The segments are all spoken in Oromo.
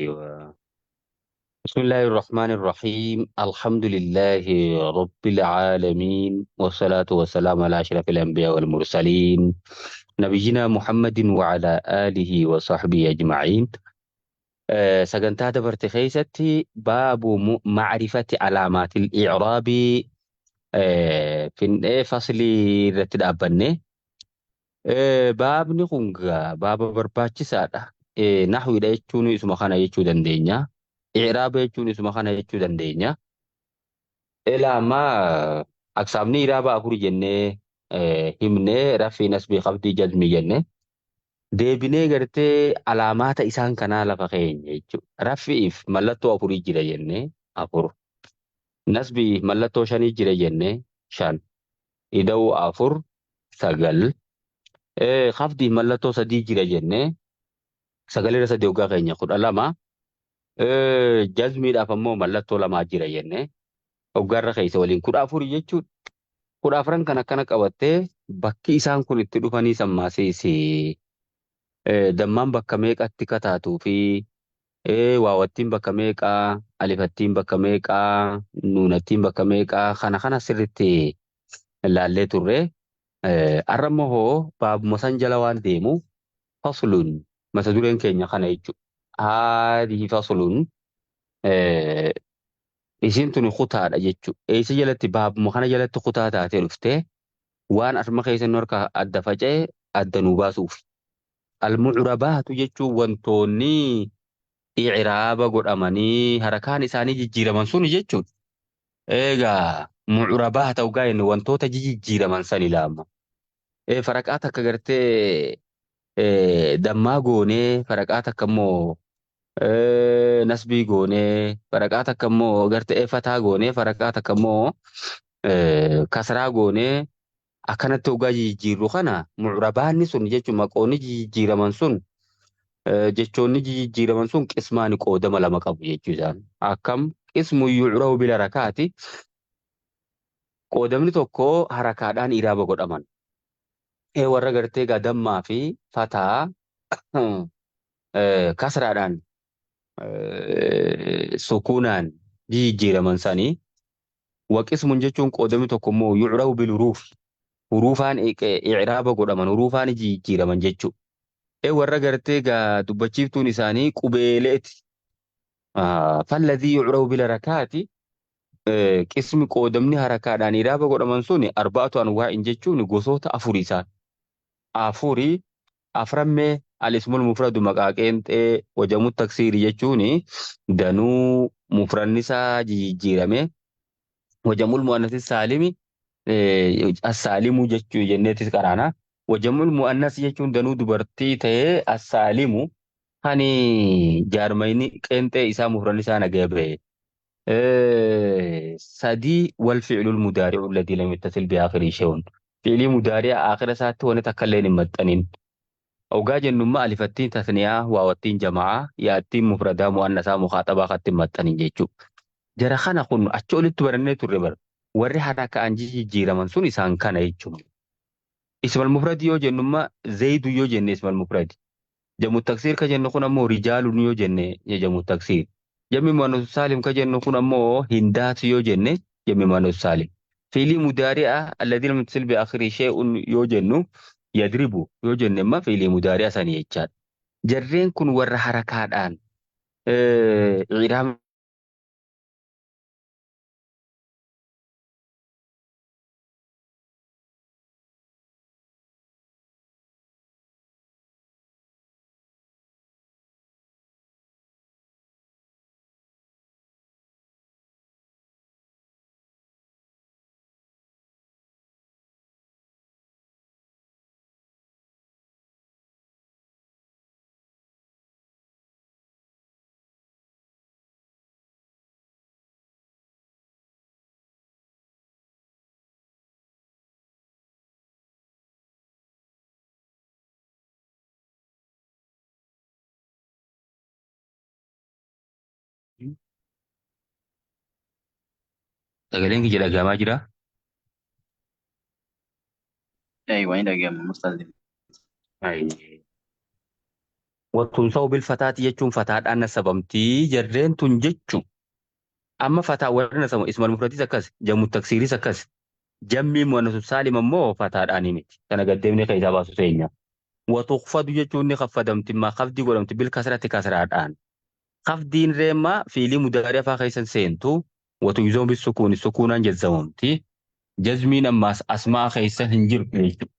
أيوة. بسم الله الرحمن الرحيم. الحمد لله رب العالمين، والصلاة والسلام على أشرف الأنبياء والمرسلين، نبينا محمد وعلى آله وصحبه أجمعين. Sagantaa dabarte keessatti baabu ma'rifati alaamaatil i'raabii finnee faslii irratti dhaabbanne. Baabni kun gaa baaba barbaachisaadha. Nahwiidha jechuun isuma kana jechuu dandeenya. I'raaba jechuun isuma kana jechuu dandeenya. Ilaa ammaa aqsaamni i'raaba afuri jennee himnee rafii nasbii qabdii jazmii jenne. Deebinee gartee alaamaata isaan kanaa lafa keenya jechuudha. Rafiif mallattoo afurii jira jennee afur. Nasbii mallattoo shanii jira jennee shan. Ida'uu afur sagal. Qabdii mallattoo sadii jira jennee sagalirra sadii hoggaa keenya 12. Jazmiidhaaf ammoo mallattoo lamaa jira jennee hoggaarra keessa waliin 14 jechuudha. 14 kan akkana qabattee bakki isaan kun itti dhufanii sammaasiisi. Dammaan bakka meeqatti kataatuu fi waawattiin bakka meeqaa, alifattiin bakka meeqaa, nuunattiin bakka meeqaa kana kana sirriitti ilaallee turre. Har'a immoo hoo baabuma san jala waan deemu faslun mata dureen keenya kana jechuudha. Haadhi faslun isiin tuni kutaadha jechuudha. Eessa jalatti baabuma kana jalatti kutaa taatee dhuftee waan arma keessa nu harka adda faca'e adda nu baasuuf. Al-mu'rabaatu jechuun wantoonni i'raaba godhamanii harakaan isaanii jijjiiraman suni jechuudha. Egaa mu'rabaata hoggaa jennu wantoota jijjiiraman san ilaama. Faraqaa takka gartee dammaa goonee faraqaa takka immoo nasbii goonee faraqaa takka immoo gartee fataa goonee faraqaa takka immoo kasraa goonee akkanatti hoggaa jijjiirru kana mu'rabaanni sun jechuun maqoonni jijjiiraman sun jechoonni jijjiiraman sun qismaani qoodama lama qabu jechuu isaan. Akkam qismu yu'rabu bil harakaati qoodamni tokko harakaadhaan iraaba godhaman. Warra gartee gaa dammaa fi fataa kasraadhaan sukuunaan jijjiiraman sanii. Wa qismun jechuun qoodamni tokko immoo yu'rabu bil huruuf huruufaan i'raaba godhaman huruufaan jijjiiraman jechuu. Warra gartee gaa dubbachiiftuun isaanii qubeeleeti. Falladhii yu'rabu bil harakaati qismi qoodamni harakaadhaan i'raaba godhaman suni arba'atu anwaa'in jechuun gosoota afuri isaan. Afuri aframmee al-ismul mufradu maqaa qeenxee wajamu taksiiri jechuun danuu mufrannisaa jijjiirame wajamul mu'annasi saalimi as-saalimu jechuu jenneetis qaraana. Wajamul mu'annas jechuun danuu dubartii ta'ee as-saalimu kan jaarmayni qeenxee isaa mufrannisaa nagaya ba'e. Sadii wal fi'lul mudaari'u alladhii lam yattasil bi aakhirihi shay'un. Fi'lii mudaari'a aakhira isaatti wanti takka illee hin maxxanin. Hoggaa jennummaa alifattiin tasniyaa, waawattiin jama'aa, yaattiin mufradaa mu'annasaa mukaaxabaa katti hin maxxanin jechuudha. Jara kana kun achi olitti barannee turre bara. Warri haraka'an jijjiiraman sun isaan kana jechuudha. Ismal mufradi yoo jennummaa zayidu yoo jenne ismal mufradi. Jamu taksiir ka jennu kun ammoo rijaalun yoo jenne jamu taksiir. Jammi mu'annasu saalim ka jennu kun ammoo hindaatu yoo jenne jammi mu'annasu saalim. Fiilii mudaari'a alladhii lam yattasil bi aakhirihi shay'un yoo jennu yadribu yoo jenne imma fiilii mudaari'a sanii jechaadha. Jarreen kun warra harakaadhaan i'raab Sagaleen kiyya dhagahamaa jiraa? Aywa, ni dhaga'ama Mustazim. Watunsaa'u bil fataati jechuun fataadhaan nasabamtii jarreen tun jechu. Amma fataa warri nasabamu ismal mufradiis akkas jammu taksiiris akkas jammii muannasu saalim ammoo fataadhaanii miti. Kana gaddeemnee keessaa baasu seenya. Watuqfadu jechuun ni kaffadamti maa kafdii godhamti bil kasratti kasraadhaan. Kafdiin reemmaa fiilii mudaarii afaa keessan seentu watuyzoon bis sukuuni sukuunaan jazzamamti. Jazmiin ammaas asmaa keessa hin jirtu jechuudha.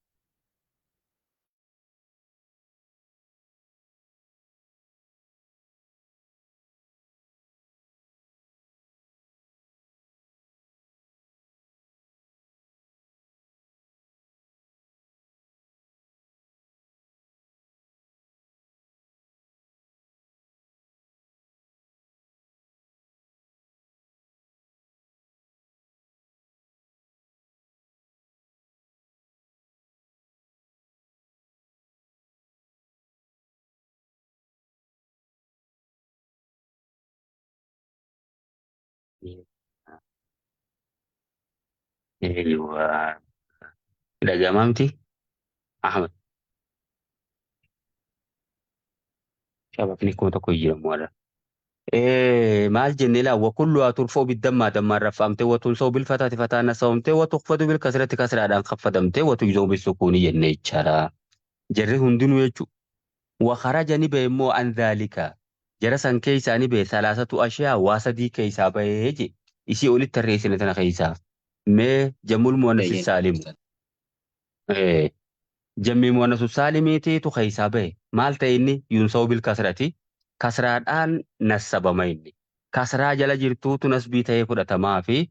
Eeywa. Dhagamaa miti? Ahmad. Shabakni 1000 jiramu warra. Maal jennee laa wakulluhaa turfoo biddammaa dammaan raffaamtee watunsoo bilfataati fataan nasabamtee watuqfatu bilkasratti kasraadhaan kaffadamtee watujzoo bisukuunii jennee jechaadha. Jarri hundinuu jechuudha. Wakaraja ni bahe immoo an dhaalika. Jara san keessaa ni bahe salaasatu ashiyaa waa sadii keessaa bahee je. Isii olitti tarreessine tana keessaa. Mee jammul muannas Eeyyee. saalimu. Jammi muannasu saalimiitiitu keessaa bahe. Maal ta'e inni yunsa'u bil kasrati. Kasraadhaan nassabama inni. Kasraa jala jirtuutu nasbii ta'ee fudhatamaa fi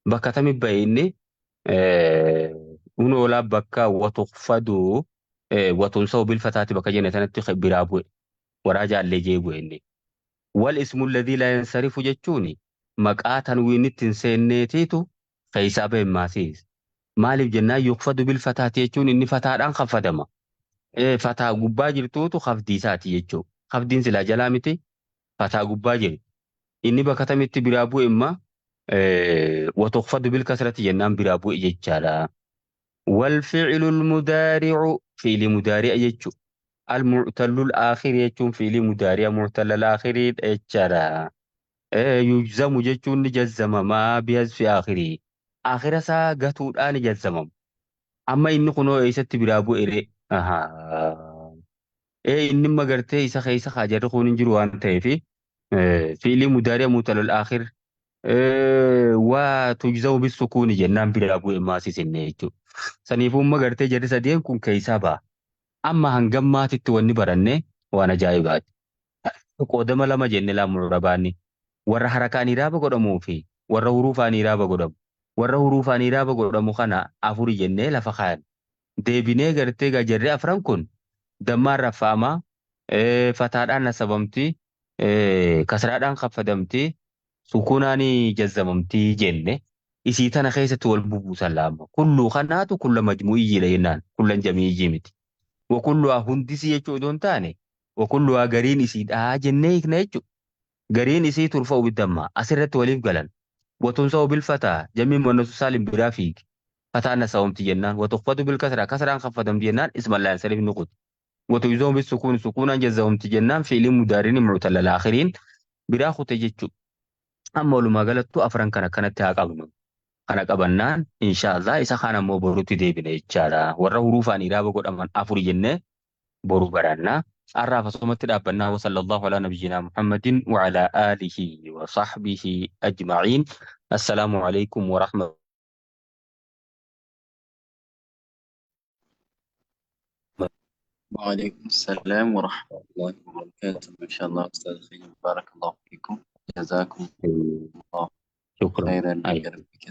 bakka tami bahe inni hunoolaa bakka watuqfadu watunsa'u bil fataati bakka jenne sanatti biraa bu'e. Waraa jaallee jee bu'e inni. Wal ismu alladhii laa yansarifu jechuun maqaa tanwiinitti hin seenneetiitu keessaa bahe maasiis. Maaliif jennaan yuqfadu bil fataati jechuun inni fataadhaan kaffadama. Fataa gubbaa jirtuutu kafdii isaati jechuudha. Kafdiin silaa jalaa miti fataa gubbaa jiru. Inni bakka tamitti biraa bu'e imma watuqfadu bil kasrati jennaan biraa bu'e jechaadha. Wal fi'ilul mudaari'u fi'ilii mudaari'a jechuudha. Al mu'tallul aakhir jechuun fi'ilii mudaari'a mu'tallal aakhirii jechaadha. Yujzamu jechuun ni jazzamamaa bihazfi aakhirii. Aakhira isaa gatuudhaan ni jazzamama. Amma inni kunoo eessatti biraa bu'e ree? Ahaa. Inni imma gartee isa keessa haa jarri kun hin jiru waan ta'eef fi'ilii mudaari'a mu'tallal aakhir waa tujzamu bisukuuni jennaan biraa bu'e maasisenne jechuudha. Saniifuu imma gartee jarri sadeen kun keessaa ba'a. Amma hangam maatitti wanni baranne waan ajaa'ibaati. Qoodama lama jenne laa baanni. Warra harakaan iraaba godhamuu fi warra huruufaan iraaba godhamu. Warra huruufaan iraaba godhamu kana afuri jennee lafa kaayan. Deebinee gartee gajarri afran kun dammaan raffaamaa, fataadhaan nasabamti, kasraadhaan kaffadamti, sukuunaan jazzamamti jenne. Isii tana keessatti wal bubuusan laama. Kulluu kanaatu kulla majmu'iyyiidha jennaan. Kullan jamiiyyii miti. Wakulluhaa hundisii jechuu odoo hin taane wakulluhaa gariin isiidhaa jennee hiikna jechuudha. Gariin isii turfa'u biddammaa asirratti waliif galan. Watunsa'u bil fataa jammiin muannasu saalim biraa fiigi. Fataan nasabamti jennaan. Watuqfatu bil kasraa kasraan kaffadamti jennaan isma laa yansarif ni kuti. Watujzamu bis sukuun sukuunaan jazzamamti jennaan fi'iliin mudaariin mu'tallal aakhiriin biraa kute jechuudha. Amma walumaa galattuu afran kana akkanatti haa qabnu. Kana qabannaan inshaallah isa kaan ammoo borutti deebine jechaadha. Warra huruufaan iraaba godhaman afuri jennee boru baranna. Arraaf asumatti dhaabbannaa wa sallallahu alaa nabiyyinaa Muhammadin wa alaa aalihi wa sahbihi ajma'iin. Assalaamu alaikum wa rahmatullahi. وعليكم السلام ورحمة الله وبركاته. ما شاء الله أستاذ خير، بارك الله فيكم، جزاكم الله شكرا. خيرا أيوة. لك ربك.